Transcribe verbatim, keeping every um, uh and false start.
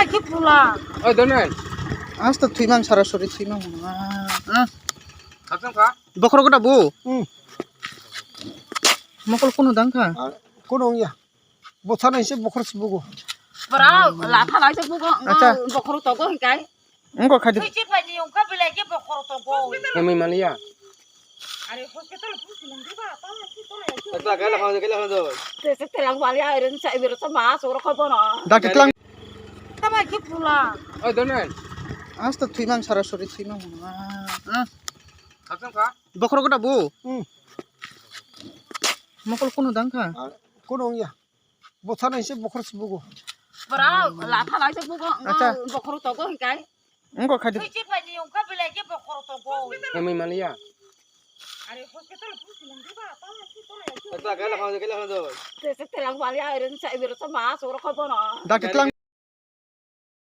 Ki pula. Oi, Donen. Asta thwimang sara sori thwimang. Ah. Khakchang kha? Bokhorok da bu. Hmm. Mokol kono dang kha? Ah, kono ya. Botha nai se bokhor se bugo. Bora, latha nai se bugo. Acha. Bokhor togo hikai. Engko khaidi. Twi chik bai ni ungkha bilai ke bokhor togo. Kami maliya. Are hospital phu silang diba, ta ki to ya. Kela khan, kela khan do. Te se telang maliya, are sa ibiro sa ma so ro khobo no. Dakti tlang. Tama ki pula. Oi, Donen. Asta thwimang sara sori thwimang. Ah. Khakchang kha? Bokhorok da bu. Hmm. Mokol kono dang kha? Ah, kono ya. Botha nai se bokhor se bugo. Bora, latha nai se bugo. Acha. Bokhor togo hikai. Engko khaidi. Twi chik bai ni ungkha bilai ke bokhor togo. Kami maliya. Are hospital phu silang diba, ta ki to ya. Kela khan, kela khan do. Te se telang maliya, are sa ibiro sa ma so ro khobo no. Dakti tlang.